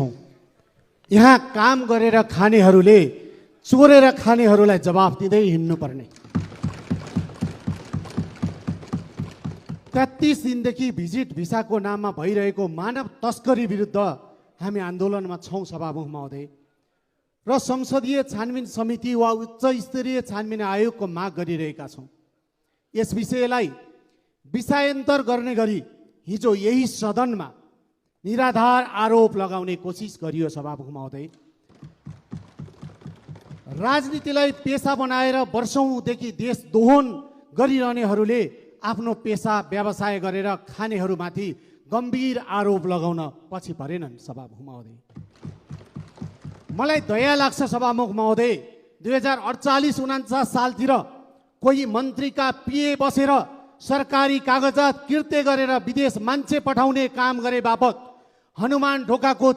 छैठौँ। यहाँ काम गरेर खानेहरूले चोरेर खानेहरूलाई जवाफ दिँदै हिँड्नुपर्ने। 33 दिनदेखि भिजिट भिसाको नाममा भइरहेको मानव तस्करी विरुद्ध हामी आन्दोलनमा छौँ सभामुख महोदय, र संसदीय छानबिन समिति वा उच्च स्तरीय छानबिन आयोगको माग गरिरहेका छौँ। यस विषयलाई विषयान्तर गर्ने गरी हिजो यही सदनमा निराधार आरोप लगाउने कोसिस गरियो सभामुख महोदय। राजनीतिलाई पेसा बनाएर वर्षौंदेखि देश दोहन गरिरहनेहरूले आफ्नो पेसा व्यवसाय गरेर खानेहरूमाथि गम्भीर आरोप लगाउन पछि परेनन् सभामुख महोदय। मलाई दया लाग्छ सभामुख महोदय, 2048-49 सालतिर कोही मन्त्रीका पिए बसेर सरकारी कागजात किर्ते गरेर विदेश मान्छे पठाउने काम गरे बापत हनुमान ढोकाको